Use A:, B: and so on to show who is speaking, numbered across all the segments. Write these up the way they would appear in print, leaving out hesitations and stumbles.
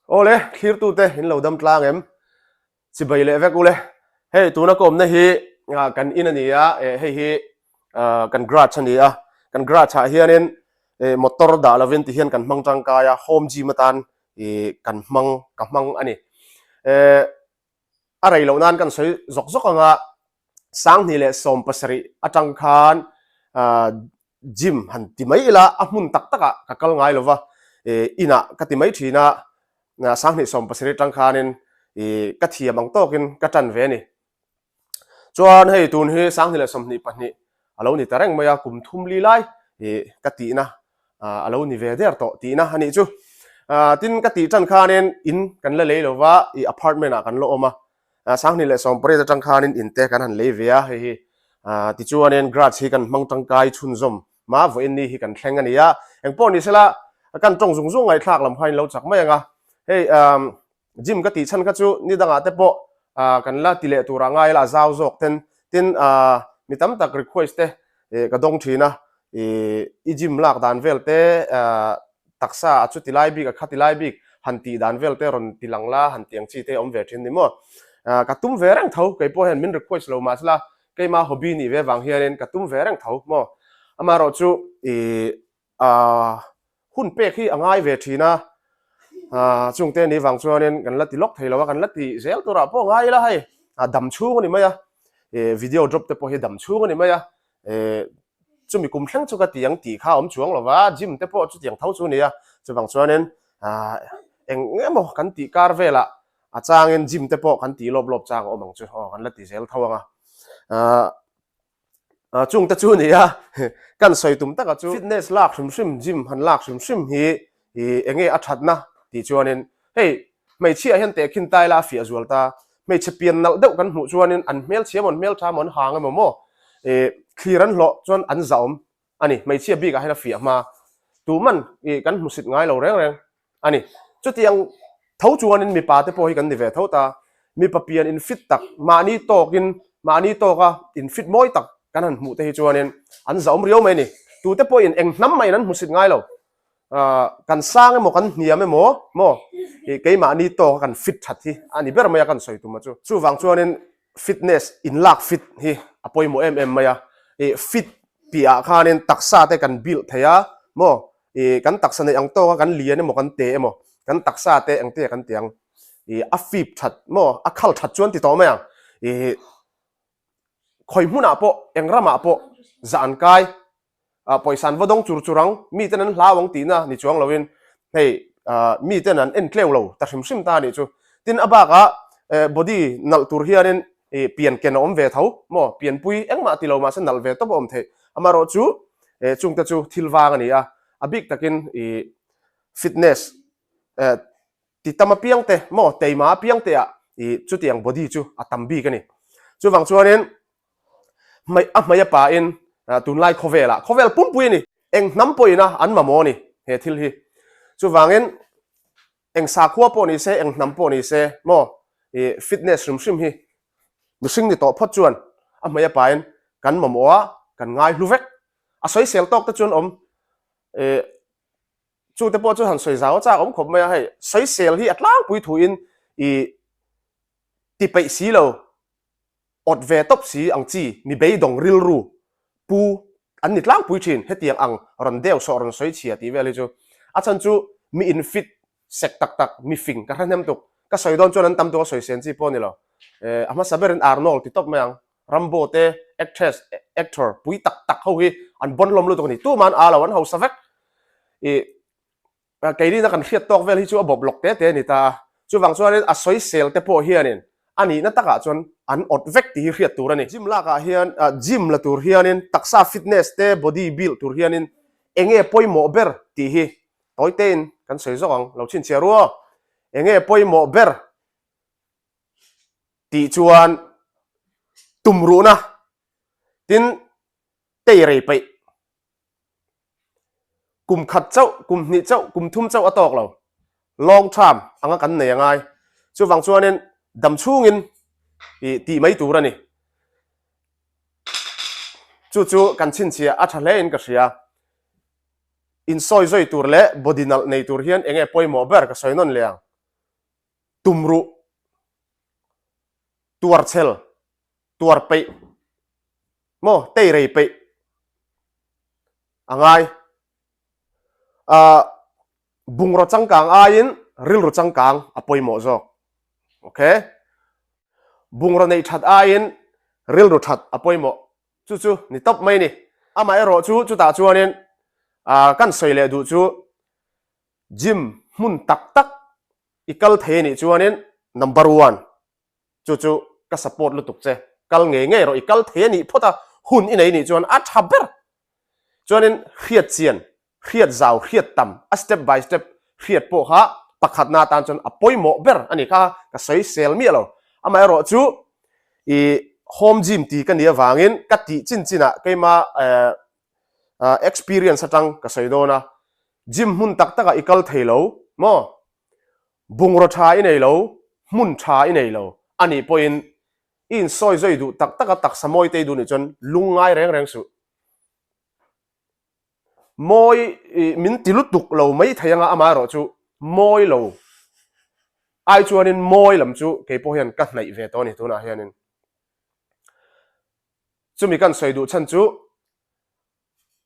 A: Awle, thlirtute in lo dam tlang em? Chibai leh vek ule. Hei tuna ka awmna hi kan in a ni a, hei hi kan garage a ni a. Kan garage ah hianin motor dah lovin ti hian kan hmang tangkai a, home gym atan kan hmang ka hmang a ni. A rei loh nan kan sawi zawk zawk anga 20 leh 17 atang khan gym han ti mai ila a hmun tak takah ka kal ngai lova inah ka ti mai thin a 20 17 atang khanin ka thiam ang tawkin ka tan ve a ni. Chuan hei tun hi 2022 a lo ni ta reng mai a kum thum li lai ka tihna a lo ni ve der tawh tihna a nih chu. Tin ka tih tan khanin in kan la lei lova i apartment ah kan la awm a 2018 atang khanin in te kan han lei ve a hei hi tichuanin garage hi kan hmang tangkai chhunzawm ma vawiin ni hi kan thleng a ni a engpawh ni sela kan tawng zung zung ngaihthlak lam kha in lo chak mai ang a hei Gym ka tih chhan kha chu ni dangah te pawh kan la ti leh turah ngai ila a zau zawk ten tin mi tam tak request te ka dawng thin a i gym lak dan vel te taksa a chuti lai bik a khati lai bik han tih dan vel te rawn ti lang la han ti ang chi te awm ve thin ni maw ka tum ve reng tho kei pawh hian min request lo mahsela keima hobby nih ve vang hianin ka tum ve reng tho maw amaherawhchu ih Ahh hun pek hi a ngai ve thin a, ahh chungte ni vang chuanin kan la ti lawk thei lo a, kan la ti zel turah pawh ngai ila hei ah dam chhung a ni mai a, eh video drop te pawh hi dam chhung a ni mai a, eh chumi kum thleng chu ka ti ang tih kha a awm chuang lo va, gym te pawh chutiang tho chu a ni a, chuvang chuanin ahh eng emaw kan tih kar velah a changin gym te pawh kan tih lawp lawp chang a awm ang chu aw kan la ti zel tho ang a, ahh. Chung te chu a ni a, kan sawi tum taka chu fitness lak hrim hrim, gym han lak hrim hrim hi eng nge a thatna tih chuanin hei hmeichhia hian tehkhin ta ila a fiah zual ta, hmeichhe pian nalh deuh kan hmuh chuanin an hmelchhia emaw an hmeltha emaw an hang emaw maw thlir an hlawh chuan an zahawm a ni, hmeichhia bikah hian a fiah hma tuman kan hmusit ngai lo reng reng. a ni. Chutiang tho chuanin mipa te pawh hi kan ni ve tho ta. Mipa pian in fit tak, mahni tawkin, mahni tawka in fit mawi tak kan han hmuh te hi chuanin an zahawm riau mai a ni. Tute pawhin eng hnam mahin an hmusit ngai lo. Kan sang emaw kan hniam emaw maw keimahni tawka kan fit that hi a ni ber mai a kan sawi tum a chu. Chuvang chuanin fitness inlak fit hi a pawimawh em em mai a. Fit piahah khanin taksa te kan build thei a maw ih kan taksa neih ang tawka kan lian emaw kan te emaw kan taksa te eng te kan ti ang ih a fip that maw a khal that chuan ti tawh mai ang ih khawi hmunah pawh eng ramah pawh zah an kai ah pawisa an va dawng chur chur ang miten an hlau ang tihna ni chuang loin hei ah miten an en tleu lo ta hrim hrim ta a nih chu tin a bakah eh body nalh tur hianin ih pian ken a awm ve tho maw pianpui engmah ti lo mahse nalh ve tawp a awm theih amaherawhchu eh chungte chu thil vang a ni a, a bik takin ih fitness eh ti tam apiang te maw teima apiang te ah ih chutiang body chu a tam bik a ni. Chuvang chuanin hmei a hmei a pain tunlai khawvelah khawvel pumpui a ni eng hnam pawhin a an mamawh a ni he thil hi. Chuvangin eng sakhua pawh ni se eng hnam pawh ni se maw ih fitness hrim hrim hi Mihring ni tawh phawt chuan a hmei a pain kan mamawh a, kan ngai hlu vek. A sawisel tawk te chuan awm eh chu te pawh chu han sawi zau a chak awm khawp mai a, hei sawisel hi a tlangpui thuin ih ti peih si lo, awt ve tawp si ang chi mi beidawng rilru pu an ni tlangpui thin hetiang ang rawn deu sawh rawn sawi chhia tih vel hi chu a chhan chu mi in fit sek tak tak mi fing ka hre hnem tuk ka sawi dawn chuan an tam tuk a sawi sen chi pawh a ni lo eh a hmasa berin Arnold ti tawp mai ang Rambo te actress actor pui tak tak ho hi an bawn hlawm lutuk a ni tumah an aa lo an hausa vek ih Keilina kan hriat tawk vel hi chu a bawp lawk te te a ni ta a, chuvang chuanin a sawisel te pawh hianin a nihna takah chuan an awt vek tih hi hriat tur a ni. Gym lakah hian gym la tur hianin taksa fitness te body build tur hianin enge pawimawh ber tih hi tawi tein kan sawi zawk ang lo chhinchhiah ru aw. Enge pawimawh ber tih chuan tumruhna tin tei rei peih. Kum khat chauh, kum hnih chauh, kum thum chauh a tawk lo. Long term anga kan nei a ngai. Chuvang chuanin dam chhungin ih tih mai tur a ni. Chu chu kan chhinchhiah a tha hle in ka hria. Insawi zawi tur leh body nalh nei tur hian enge pawimawh ber ka sawi nawn leh ang. Tumruh, tuarchel, tuar peih maw teirei peih a ngai. Ahh bungraw changkang aiin rilru changkang a pawimawh zawk. Ok. Bungraw neih that aiin rilru that a pawimawh. Chu chu ni tawp mai ni. Amaherawh chu chutah chuanin ahh kan sawi leh duh chu gym hmun tak tak i kal thei anih chuanin number one chu chu ka support lutuk che kal ngei ngei rawh i kal thei anih phawt a hun i nei nih chuan a tha ber chuanin hriat chian hriat zau hriat tam a step by step hriat pawh kha pakhatna atan chuan a pawimawh ber a ni kha ka sawi sel miah lo amaherawh chu i home gym ti ka nih avangin ka tih chin chinah keima eh experience atang ka sawi dawn a gym hmun tak takah i kal thei lo maw Bungraw tha i nei lo, hmun tha i nei lo a nih pawhin i insawi zui duh tak tak a, taksa mawi te i duh nih chuan lung ngai reng reng suh. Mawi min ti lutuk lo mai thei anga amaherawh chu mawi lo ai chuanin mawi lam chu kei pawh hian ka hnaih ve tawh a ni tunah hianin. Chumi kan sawi duh chhan chu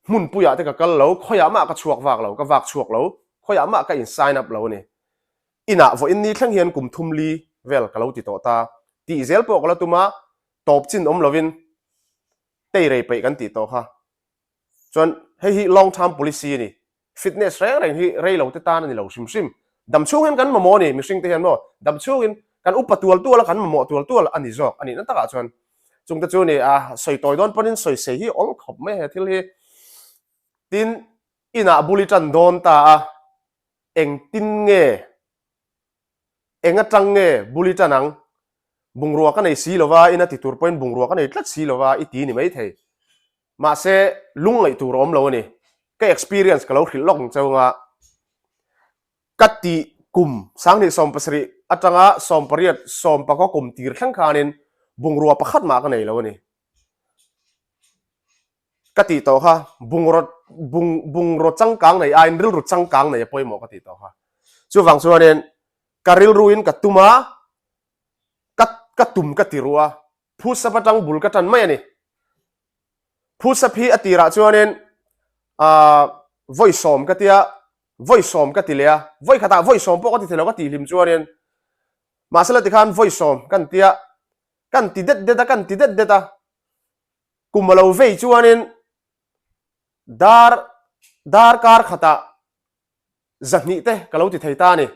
A: Hmunpuiah te ka kal lo, khawiah mah ka chhuak vak lo, ka vak chhuak lo, khawiah mah ka in sign up lo a ni. Inah vawiin ni thleng hian kum thum li vel ka lo ti tawh ta. Tih zel pawh ka la tum a, tawp chin awm lovin tei rei peih kan tih tawh kha. Chuan hei hi long term policy a ni. Fitness reng reng hi rei lo te tan a ni lo hrim hrim. Dam chhung hian kan mamawh a ni, mihring te hian maw? Dam chhungin kan upa tual tual a, kan mamawh tual tual a ni zawk a nihna takah chuan. Chungte chu ni a, sawi tawi dawn pawhin sawi sei hi awl khawp mai he thil hi. Tin, inah bul i tan dawn ta a, engtin nge, eng atang nge bul i tan ang? Bungrua ka nei si lova, ina ti tur pawhin bungrua ka nei tlat si lova i ti ni maithei. Mahse, lungngaih tur a awm lo a ni. Ka experience ka lo hrilh lawk ang cheu anga, ka tih kum 2017 atanga 18 sawmpakaw kum tir thleng khanin bungrua pakhat mah ka nei lo a ni. Ka tih tawh kha, bungraw bung bungraw changkang nei aiin rilru changkang nei a pawimawh ka tih tawh kha. Chuvang chuanin ka rilruin ka tum a, ka ka tum ka ti ruh a, Phusap atang bul ka tan mai a ni. Phusap hi a tirah chuanin aah vawi sawm ka tia, vawi sawm ka ti leh a, vawi khatah vawi sawm pawh ka ti thei lo ka tih hlim chuanin mahse la tikhan vawi sawm kan tia, kan ti det det a, kan ti det det a, kum a lo vei chuanin dar dar kar khatah zahnih te ka lo ti thei ta a ni.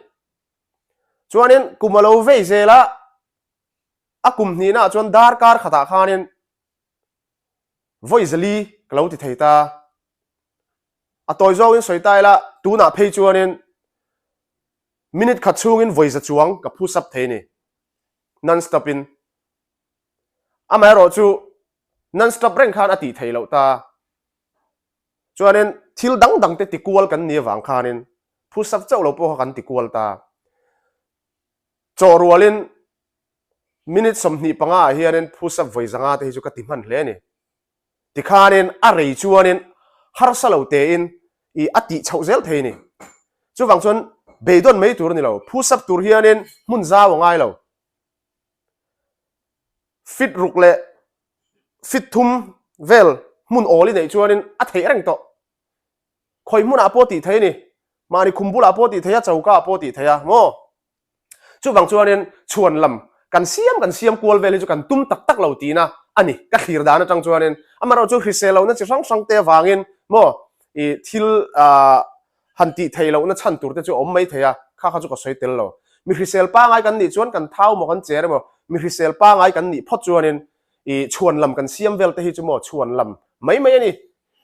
A: Chuanin kum a lo vei zel a, A kum hnihnaah chuan darkar khatah khanin vawi zali ka lo ti thei ta. A tawi zawngin sawi ta ila, tunah phei chuanin minute khat chhungin vawi za chuang ka phu sap thei ni, non stop in. Amaherawhchu non stop reng khan a tih theih loh ta. Chuanin thil dang dang te ti kual kan ni avang khanin phu sap chauh lo pawh kha kan ti kual ta. Chaw rualin minute 25 ah hianin phusap vawi zanga te hi chu ka ti hman hle a ni. Tikhanin a rei chuanin harsa lo tein i a tih chhoh zel thei a ni. Chuvang chuan beidawn mai tur a ni lo, phusap tur hianin hmun zau a ngai lo. Fit ruk leh fit thum vel hmun awl i neih chuanin a theih reng tawh. Khawi hmunah pawh tih thei a ni. Mahni khum bulah pawh tih thei a, choka ah pawh tih thei a, maw? Chuvang chuanin chhuan lam kan siam kan siam kual vel hi chu kan tum tak tak lo tihna a ni. Ka thlir dan atang chuanin amaherawh chu hrisel lohna chi hrang hrang te avangin maw i thil ah han tih theih lohna chhan tur te chu a awm mai thei a, kha kha chu ka sawi tel lo. Mi hrisel pangai kan nih chuan kan thau maw kan cher emaw mi hrisel pangai kan nih phawt chuanin i chhuan lam kan siam vel te hi chu maw chhuan lam mai mai a ni.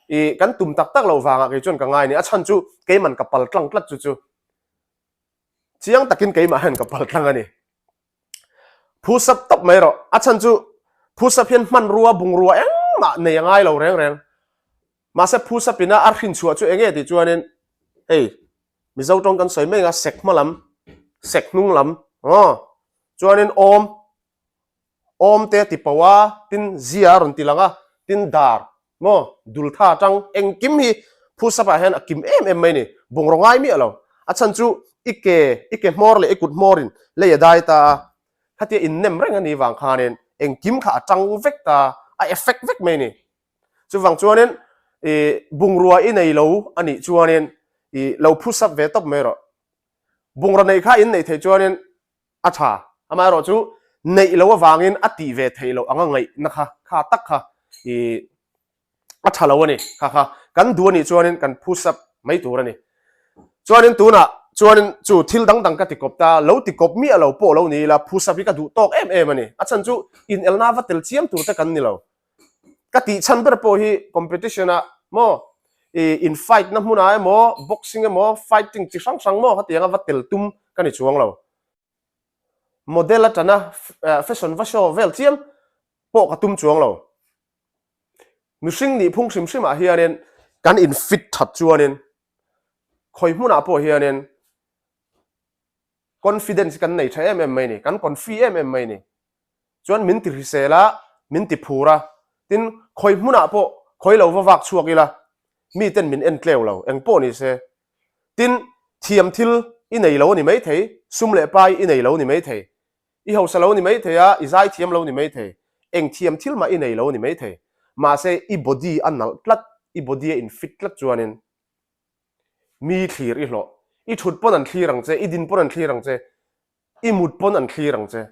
A: I kan tum tak tak loh vangah kei chuan ka ngai a ni. A chhan chu keiman ka pal tlang tlat chu chu chiang takin keimah hian ka pal tlang a ni. Phusap tawp mai rawh. A chhan chu phusap hian hmanrua bungrua engmah nei a ngai lo reng reng. Mahse phusap ina a hrin chhuah chu enge tih chuanin hei Mizo tawng kan sawi mai anga sek hma lam, sek hnung lam aw chuanin awm Awm te a ti po a, tin zia a rawn ti lang a, tin dar maw dul tha atang engkim hi phusap ah hian a kim em em mai a ni, bungraw ngai miah lo. A chhan chu i ke, i ke hmawr leh i kut hmawrin lei a dai ta a, khatia innem reng a nih vang khanin engkim kha a tang vek ta, a effect vek mai a ni. Chuvang chuanin i bungrua i nei lo a nih chuanin i lo phusup ve tawp mai rawh. Bungraw neih kha in neih theih chuanin a tha, amaherawh chu neih lo avangin a tih ve theih loh anga ngaihna kha kha tak kha i a tha lo a ni. Kha kha kan duh a nih chuanin kan phusup mai tur a ni. Chuanin tunah chuanin chu thil dang dang ka ti kawp ta, lo ti kawp miah lo pawh lo ni ila phusup hi ka duh tawk em em a ni. A chhan chu inelna va tel chiam tur te kan ni lo. Ka tih chhan ber pawh hi competition ah maw ih in fight na hmunah emaw boxing emaw fighting chi hrang hrang maw hetianga va tel tum ka ni chuang lo. Model atana fashion va show vel chiam pawh ka tum chuang lo. Mihring nih phung hrim hrim ah hianin kan in fit that chuanin khawi hmunah pawh hianin confidence kan nei tha em em mai ni, kan confi em em mai ni. Chuan min ti hrisel a, min ti phur a, tin khawi hmunah pawh khawi lo va vak chhuak ila mi ten min en tleu lo, eng pawh ni se. Tin, thiam thil i nei lo a ni maithei, sum leh pai i nei lo a ni maithei, i hausa lo a ni maithei a, i zai thiam lo a ni maithei, eng thiam thil mah i nei lo a ni maithei, mahse i body a nalh tlat, i body a in fit tlat chuanin mi thlir i hlawh. I thut pawn an thlir ang che, i din pawn an thlir ang che, i mut pawn an thlir ang che.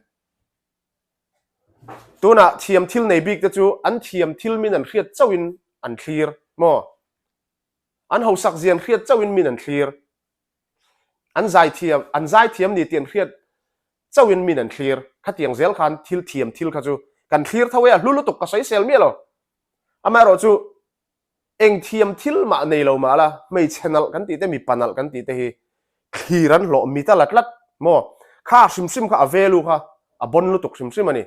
A: Tunah thiam thil nei bik te chu an thiam thil min an hriat chauhin an thlir maw? An hausak zian hriat chauhin min an thlir. An zaithiam, an zaithiam ni tih an hriat chauhin min an thlir. Khatiang zel khan thil thiam thil kha chu kan thlir tho e, a hlu lutuk ka sawisel miah lo. Amaherawh chu Eng thiam thil mah nei lo mah la, hmeichhe nalh kan tih te, mipa nalh kan tih te hi thlir an hlawh mit a la tlat maw? Kha hrim hrim kha a value kha a bon lutuk hrim hrim a ni.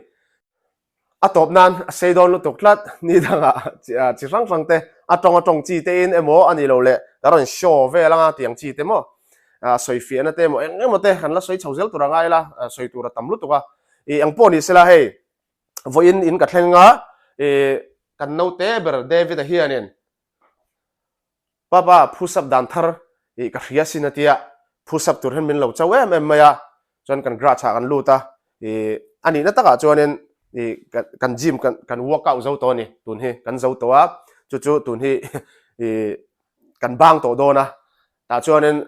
A: A tawp nan a sei dawn lutuk tlat, ni dangah chi hrang hrang te a tawng a tawng chi te in emaw a nih loh leh ka rawn show vel anga tiang chi te maw sawi fiahna te emaw eng emaw te kan la sawi chho zel tur a ngai la, sawi tur a tam lutuk a. Ih eng pawh ni sela hei vawiin in ka thleng a, ih kan naute ber David-a hianin Papa phusup dan thar ih ka hria sin a tia, phusup tur hian min lo cho em em mai a, chuan kan garage ah kan lut a, ih a nihna takah chuanin ih kan gym kan kan workout zo tawh a ni tun hi kan zo tawh a, chu chu tun hi ih kan bang tawh dawn a, tah chuanin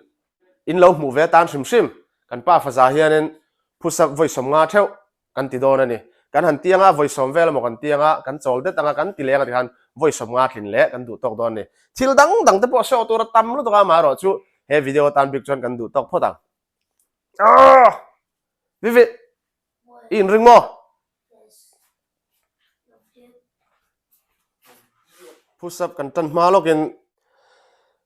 A: in lo hmuh ve atan hrim hrim kan pa faza hianin phusup vawi sawmnga theuh kan ti dawn a ni. Kan han tiang a, vawi sawm vel emaw kan tiang a, kan chawl det anga kan ti leng a tikhan vawi sawm nga tlin leh kan duh tawk dawn a ni. Thil dang dang te pawh show tur a tam lutuk a, amaherawh chu he video atan bik chuan kan duh tawk phawt ang. Aah! Vivi, i inring maw? Push-up kan tan hma lawkin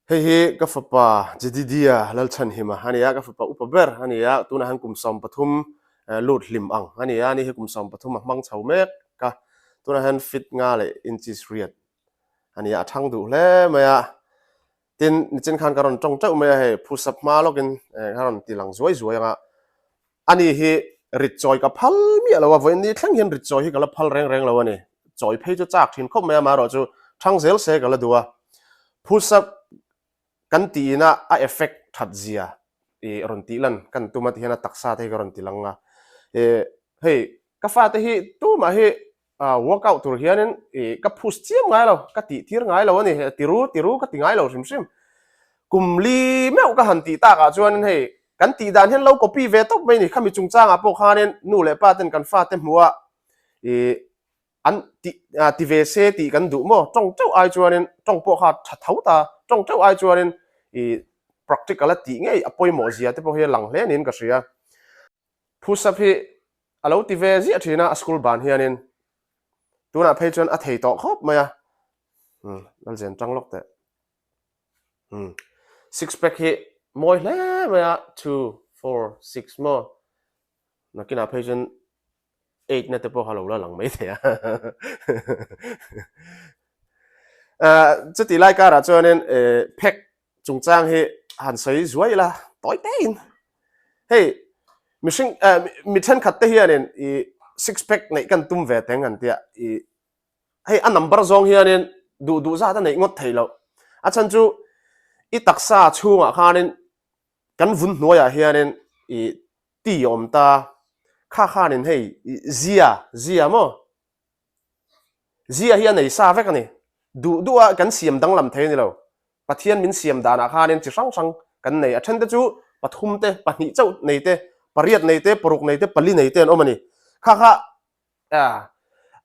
A: hei hi ka fapa Jedidia Lalchhanhima a ni a, ka fapa upa ber a ni a, tunah hian kum 13 lut hlim ang a ni a, ani hi kum 13 a hmang chho mek a, tunah hian fit nga leh inches riat a ni a, a thang duh hle mai a, tin nichin khan ka rawn tawng teuh mai a hei push-up hma lawkin ka rawn ti lang zuai zuai ang a. Ani hi rit chawi ka phal miah lo a, vawiin ni thleng hian rit chawi hi ka la phal reng reng lo a ni. Chawi phei chu chak thin khawp mai a, amaherawh chu thang zel se ka la duh a. Phusa kan tiin a a effect that zia i rawn tih lan kan tum a ti hian a taksa te hi ka rawn ti lang a. Ih hei ka fate hi tumah hi Workout tur hianin ih ka push chiam ngai lo, ka tih tir ngai lo a ni, tiru tiru ka ti ngai lo hrim hrim. Kum li meuh ka han tih takah chuanin hei kan tih dan hian lo copy ve tawp mai a ni. Khami chungchangah pawh khanin nu leh pa ten kan fate hmuh a ih an tih ti ve se tih kan duh maw? Tawng teuh ai chuanin tawng pawh kha tha tho ta, tawng teuh ai chuanin ih practical a tih ngei a pawimawh zia te pawh hi a lang hle niin ka hria. Push up hi a lo ti ve ziah thin a, a school ban hianin tunah phei chuan a thei tawh khawp mai a, umm Lalzen tang lawk teh, umm six pack hi mawi hle mai a, two, four, six maw nakinah phei chuan eight na te pawh kha lo la lang mai thei a, ah chutih lai karah chuanin eh phek chungchang hi han sawi zuai ila tawi tein hei mihring eh mi thenkhat te hianin ih six pack neih kan tum ve teng an tia ih hei a number zawng hianin duh duh zat a neih ngawt theih loh a chhan chu i taksa chhungah khanin. Kan vun hnuaiah hianin ih ti a awm ta, kha khanin hei ih zia, zia maw? Zia hi a nei sa vek a ni. Duh duh a kan siam danglam thei a ni lo. Pathian min siam danah khanin chi hrang hrang kan nei. A then te chu pathum te, pahnih chauh nei te, pariat nei te, paruk nei te, pali nei te an awm a ni. Kha kha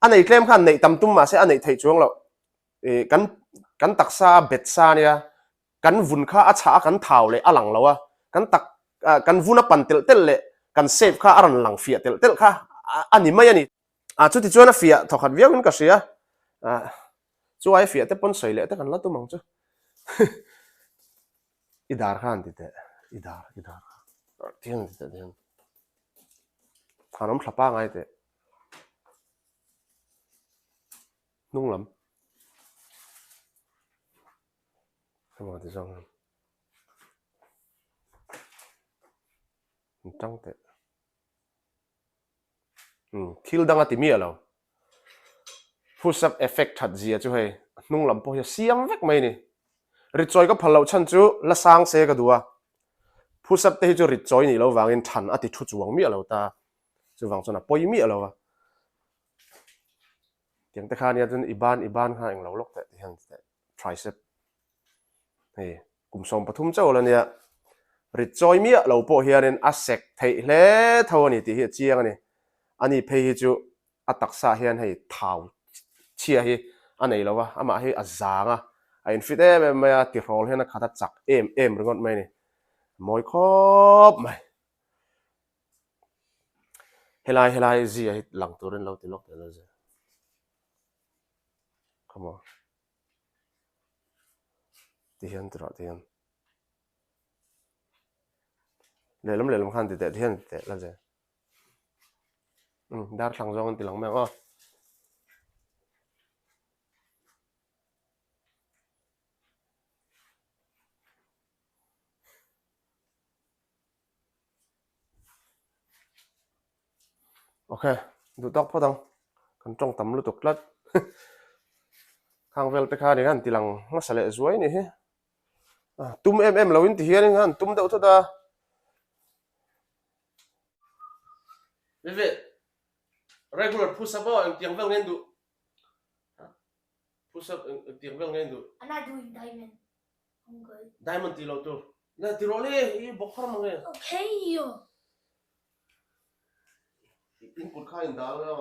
A: a nei tlem khan neih tam tum mahse a neih theih chuang loh. Ih kan kan taksa a bet sa a nia, kan vun kha a chhah a kan thau leh a lang lo a, kan tak kan vun a pan telh telh leh kan shape kha a rawn lang fiah telh telh kha a ni mai a ni. A chuti chuan a fiah thawkhat viau in ka hria. A chu ai fiah te pawn sawi leh te kan la tum ang chu. I dar kha han ti teh, i dar, i dar kha. Ti hian han ti teh ti hian. Han awm thla pangai teh. Hnung lam. Hema ti zawng hian. An tang teh. Umm thil dang a ti miah lo. Push up effect that zia chu hei a hnung lam pawh hi a siam vek mai a ni. Rit chawi ka phal loh chhan chu la sang se ka duh a. Push up te hi chu rit chawi nih loh vangin than a ti thu chuang miah lo ta. Chuvang chuan a pawi miah lo a. Tiang te kha nia chuan i ban i ban kha englo lawk teh ti hian teh tricep hei kum 13 chauh la nia rit chawi miah lo pawh hianin a sek theih hle tho a ni tih hi a chiang a ni. Ani phei hi chu a taksa hian hei thau chhia hi a nei lo va, amah hi a zang a, a infit em em mai a, tihrawl hian a khat a chak em em ringawt mai a ni. Mawi khawp mai. Helai helai zia hi lang turin lo ti lawk teh la zia. Come on. Ti hian ti rawh ti hian. Lehlam lehlam khan ti teh ti hian ti teh la zia. Um darthlang zawng an ti lang mai ang aw. Ok, duh tawk phawt ang. Kan tawng tam lutuk tlat. Khang vel te kha ni khan ti lang hmasa leh zuai ni hi. Tum em em lo in ti hian in han tum deuh thut a. Vivi, regular push up aw engtiang vel nge in duh? Push up engtiang vel nge in duh?
B: I'm not doing diamond.
A: Diamond tih loh tur. Le ti rawh le i bawk har mang e.
B: Okay.
A: In kut kha in dal nga.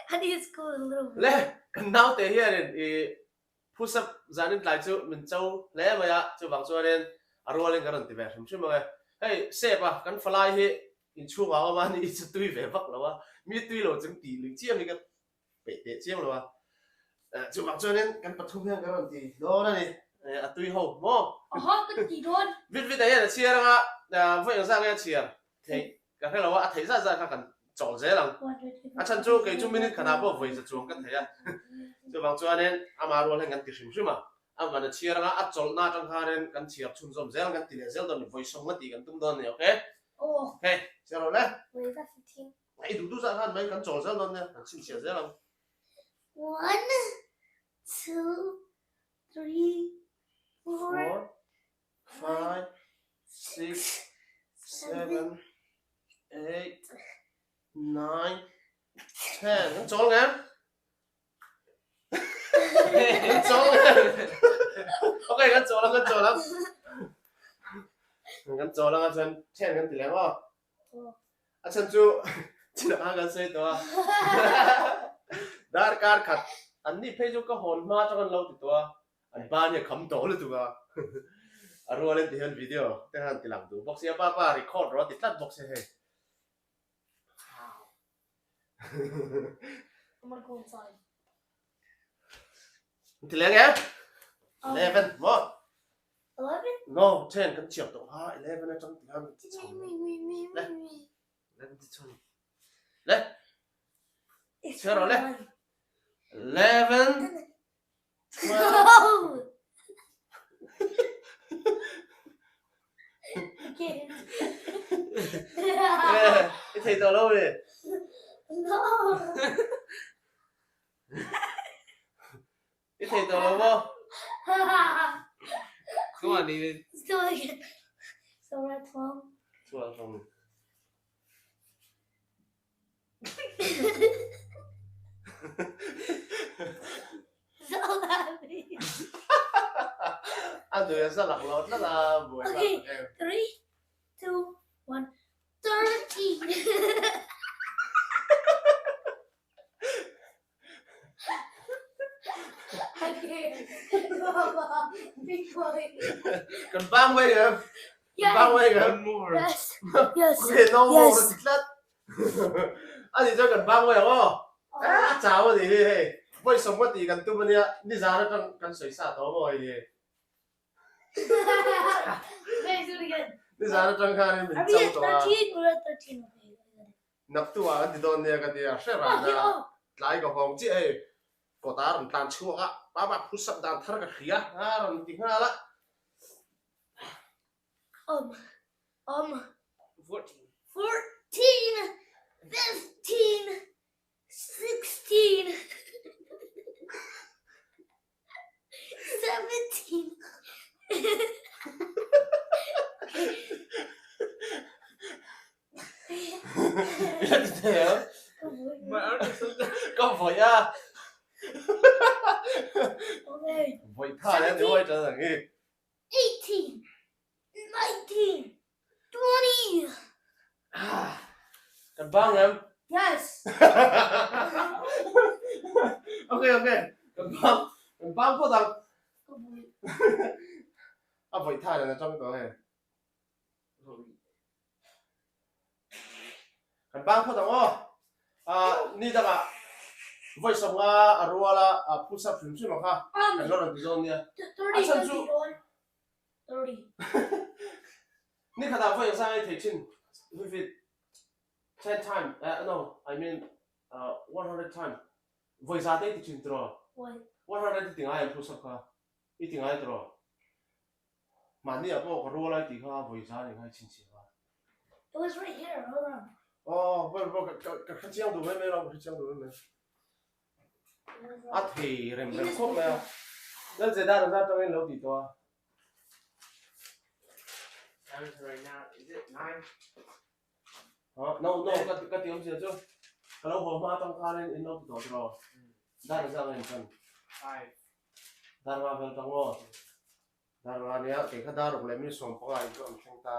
B: How do you score a little
A: bit? Le kan nau te hian in i push up zan in tlai chu min cho hle mai a chuvang chuanin a rualin kan rawn ti ve hrim hrim ang e. Hei sep a kan falai hi inchhungah a awm a ni i chu tui ve vak lo a mi tui lo chung tih lui chiam hi ka peih teh chiang lo a. Chuvang chuanin kan pathum hian kan rawn ti dawn a ni. A tui ho maw?
B: Aha, kan ti dawn.
A: Vit vit ah hian a chhiar anga, vawi engzah nge a chhiar theih ka hre lo a, a theih zat zat kha kan chawl zel ang. A chhan chu kei chu minute khanah pawh vawi za chuang ka thei a. Chuvang chuanin ama rual hian kan ti hrim hrim a. A van a chhiar anga, a chawlhna atang khanin kan chhiar chhunzawm zel ang, kan ti leh zel dawn a ni. Vawi sawm nga tih kan tum dawn a ni, okay? Okay, chhiar rawh le. I duh duh zah khan mai kan chawl zel dawn nia, kan chhinchhiah zel ang.
B: One, two, three, four,
A: five, six, seven, eight, nine, ten. Kan chawl ngem? Kan chawl ngem? Okay, kan chawl ang, kan chawl ang. Kan chawl ang a chuan ten kan ti leh ang aw. A chhan chu chinah khan kan sawi tawh a, darkar khat an ni phei chu ka hawn hma atang an lo ti tawh a, an ban hi a kham tawh lutuk a, a rualin ti hian video te khan ti lang duh bawk sia, papa record rawh a ti tlat bawk sia hei. Ti leng em? 11 maw?
B: 11?
A: No, 10 kan chhiar tawh kha 11 atang ti khan ti chho. Le. 11 ti chho. Le. Chhiar rawh le. 11 12 I thei tawh lo mi?
B: No.
A: I thei tawh lo maw?
C: not even.
B: Let's do it again. So we're at 12.
A: 12 um. A nui a za lak lo tlat a buai
B: Okay, 3, 2, 1, 13.
A: Kan bang mai em? Kan bang mai em?
C: One more.
B: Yes. Yes.
A: Okay, no more
B: Yes.
A: ti tlat. Ani chuan kan bang mai ang aw. Eh, a chau ani hi hei. Vawi sawmnga tih kan tum ania, nizan atang kan sawi sa tawh maw hei hi.
B: Okay, do it again.
A: Nizan atang khanin min
B: Are we
A: chau
B: at
A: tawh a.
B: 13? We're at 13. Okay.
A: Naktu ah kan ti dawn nia ka ti a, hre ran a, tlai ka hawng chiah hei, kawt ah a rawn tlan chhuak a, Baba phusak dan thar ka hria a rawn ti nghal a.
B: Um, um,
C: 14.
B: 14, 15, 16, 17.
A: Ila ti thei ang. Ka vawi a. Vawi tha leh ni uai tan ang hi.
B: 18, 19, 20.
A: Kan bang em?
B: Yes.
A: Okay, okay. Kan bang, kan bang phawt ang. A vawi tha nen atang tawh hei. Kan bang phawt ang aw. Ah, ni dangah vawi sawmnga a rual a push up hrim hrim ang kha. Kan la rawn ti dawn nia. A chhan chu Ni khatah vawi engzah nge thei thin Vivid 10 time eh no I mean 100 time vawi za te i ti thin tiraw 100 i ti ngai ang push up kha i ti ngai tiraw mahni ah pawh ka rual a i tih kha vawi za ni ngai chhinchhiah a.
B: It was right here hold on.
A: Aw vawi vawi ka ka hre chiang duh mai mai lo ka hre chiang duh mai mai. A thei rem rem khawp mai a. Lalzeda rawn atangin lo tih tawh a. No no ka ka ti awmzia chu ka lo haw hma atang khanin in lo ti tawh tiraw dar zang a intan dar nga vel tang aw dar nga nia kei kha dar ruk leh mi 15 in chu an thleng ta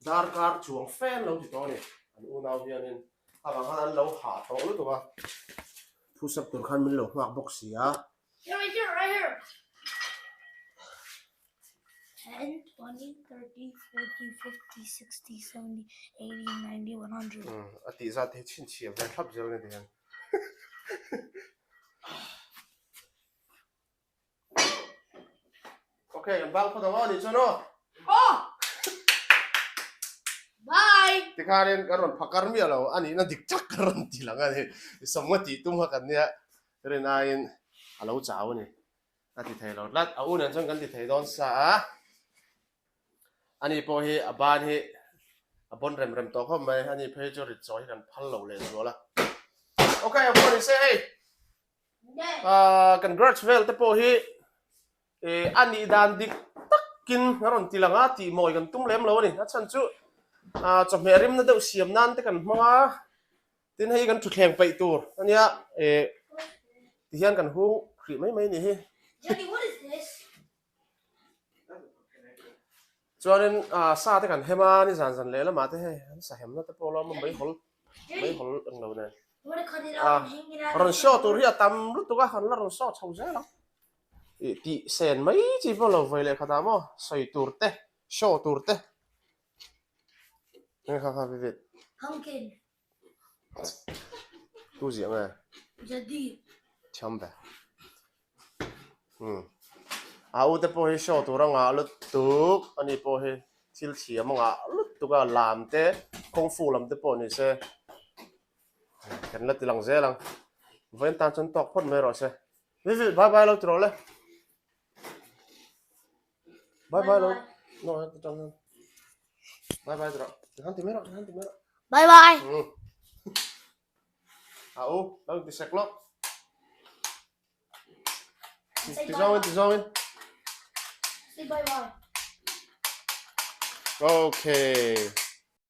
A: dar kar chuang fan lo ti tawh a ni an unau hianin avang khan an lo hah tawh lutuk a thusak tur khan min lo nghak bawk si a.
B: Right here, right here. 10, 20, 30, 40, 50, 60, 70, 80, 90, 100.
A: A tih zat hi chhinchhiah ve thlap zel ni hian. Okay, kan bang phawt ang aw nih chuan aw.
B: Oh! Bye!
A: Tikhanin kan rawn phakar miah lo a nihna dik tak ka rawn ti lang a ni. Sawmnga tih tum kha kan nia. Rin aiin a lo chau a ni. A ti thei lo tlat. A u nen chuan kan ti thei dawn sa a. Ani pawh hi a ban hi a bawn rem rem tawh khawp mai. Ani phei chu rit chaw hi kan phal lo leh zual a. Ok, a pawh ni se hei. Congrats vel te pawh hi a nih dan dik takin a rawn ti lang a, tih mawi kan tum lem lo a ni. A chhan chu chawhmeh rimna deuh siam nan te kan hmang a. Tin hei kan thutthleng peih tur a nia eh tihian kan hung hrih mai mai a nih hi.
B: Daddy what is this?
A: Chuanin ah sa te kan hem a ni zan zan leh lamah te hei an sa hemna te pawh a lo awm a meihawl meihawl englo nen ah rawn show tur hi a tam lutuk a kan la rawn show chho zel ang ih tih sen mai chi pawh lo vawi leh khatah maw sawi tur te show tur te Nge kha kha Vivid?
B: Pumpkin.
A: Tu ziah nge?
B: Jadi.
A: Thiam ve. Hmm. A u te pawh hi show tur a ngah lutuk ani pawh hi thil thiam a ngah lutuk a lam te kung fu lam te pawh ni se kan la ti lang zel ang. Vawiin tan chuan tawk phawt mai rawh se. Vivid bye bye lo ti rawh le. Bye bye lo. No, ta tang han. Bye bye rawh. Han ti mai rawh, han ti mai rawh.
B: Bye bye.
A: Mm. A u, lo ti sek lo. Ti zawng in, ti zawng in.
B: Say bye bye.
A: Okay.